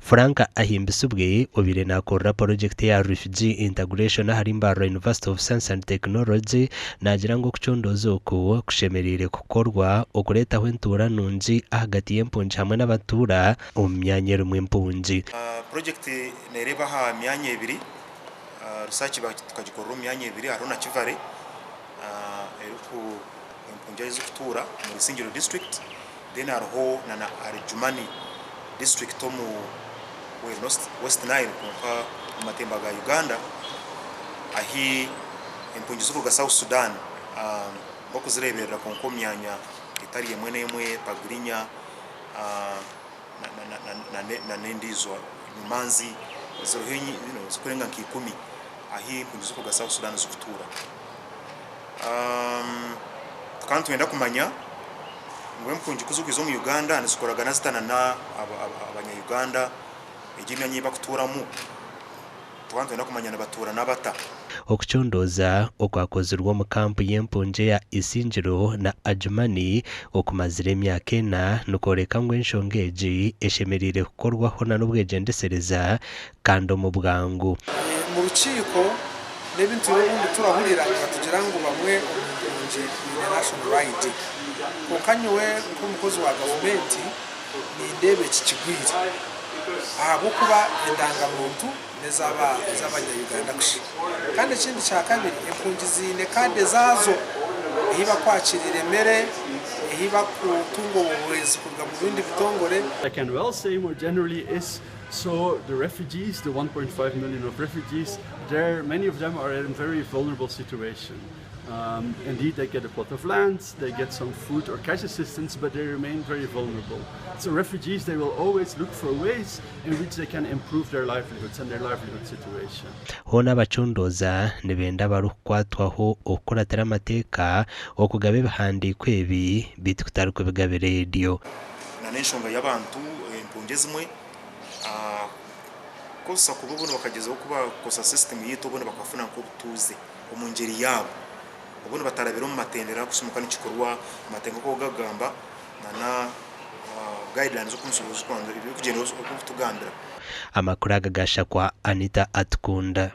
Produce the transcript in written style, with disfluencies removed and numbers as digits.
Frank Ahimbisibwe obaire nakorera purojekiti eya Refugee Integration ahari Mbarara University of Science and Technology naagira ngu okucondooza oku kushemereire kukorwa okureetaho entuura nungi ahagati y'empungi hamwe n'abatuura omu myanya erimu empungi. Purojekiti nereeba aha myanya ebiri, research tukagikorera omu myanya ebiri hariho Nakivale eriku empungi ahu zirikutuura omuri Isingiro district then hariho na Adjumani district omu West Nile kwonka omu matemba ga Uganda ahu empungi zirikuruga South Sudan barikuzireeberera kwonka omu myanya etari emwe n'emwe Pagirinya nana endiijo Nyumanzi ziriho zirikurenga nka ikumi ahu empungi zirikuruga South Sudan zirikutuura. Tukaba nitwenda kumanya ngu empungi ku zirikwija omu Uganda nizikoragana zita nana abanya Uganda, egyo emyanya ei barikutuuramu tukaba nitwenda kumanya nibatuurana bata. Okucondooza okwakozirwe omu kampu y'empungi eya Isingiro na Adjumani okumazire emyaka ena nikworeka ngu enshonga egi eshemereire kukorwaho n'obwegyendesereza kandi omu bwangu. Omu rukiiko n'ebintu obundi turahurira nibatugira ngu bamwe omu mpungi baine national ID. Kwonka nyowe nk'omukozi wa gavumenti nindeeba eki kigwire ahabw'okuba endanga-muntu n'ez'abanya-Uganda kusha. Kandi ekindi kyakabiri empungi ziine kaadi ezaazo ei bakwakirira emere, ei bakutunga obuhwezi kuruga mu bindi bitongore. I can well say more generally is So the refugees, the 1.5 million of refugees, there many of them are in a very vulnerable situation. Indeed, they get a plot of land, they get some food or cash assistance, but they remain very vulnerable. So refugees, they will always look for ways in which they can improve their livelihoods and their livelihood situation. Hoona abacondooza nibenda abarikukwatwaho okukuratira amateeka okugaba ebihandiiko ebi beitu kutari kubiga reediyo. Na n'enshonga y'abantu empungi ezimwe kukozesa kubi obundi bakagyezaho kubakozesa system yaitu obundi bakafuna nk'obutuuze omu ngyeri yaabo obundi batarabire omu matendera kushomoka nikikorwa amateeka oku gakugamba na na guidelines oku ebirikugyenderwaho oku bikutugambira. Amakuru aga gashakwa Anita Atukunda.